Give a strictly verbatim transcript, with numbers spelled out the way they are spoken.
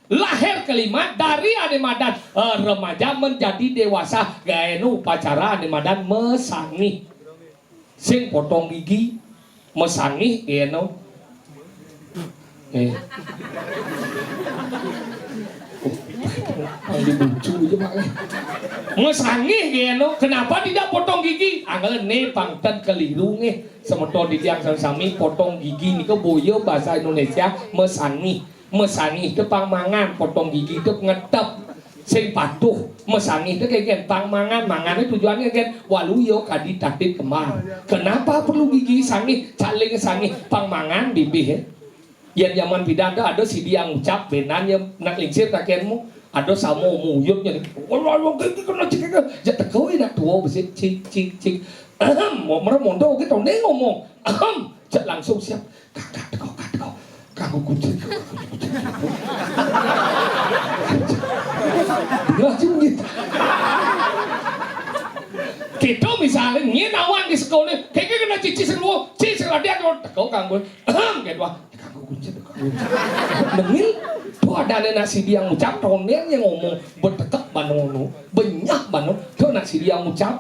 Lahir kelima dari ané madan, eh, remaja menjadi dewasa, gaéna upacara ané madan masangih. Sing potong gigi, masangih gaéna. Eh. Andi lucu aja, Pak. Masangih gaéna. Kenapa tidak potong gigi? Angel né pang ten keliru nggih. Semeton titiang sami potong gigi nika boya basa Indonesia masangih. Masangih té pang mangan, potong gigi té ngetep. Sing patuh, masangih té kengken pang mangan, mangané tujuannya kén waluya kadi tatit kembar. Kenapa perlu gigi sangih, caling sangih, pang mangan bibih, ya? Yén jaman pidan té ada sida ngucap bénan ya nak lingsir kakénmu, ada sama muyutnya. Waluya gigi kena cekek, ja teka nak tua besi cik cik cik. Ahem, mau merem mondo gitu né ngomong. Ahem, cek langsung siap. Kagak teko, kagak teko. Kanggo kucing, kanggo kucing. Langsung gitu. Kita misalnya nyén awan di sekolah, kayaknya kena cici seluruh, cici sekolah dia kalau teko kanggo, ahem, gitu ah. Kanggo kucing, kanggo kucing. Dengil, tuh ada anak sida ngucap, tonél yang ngomong, betekek banono, benyah banono, tuh anak sida ngucap,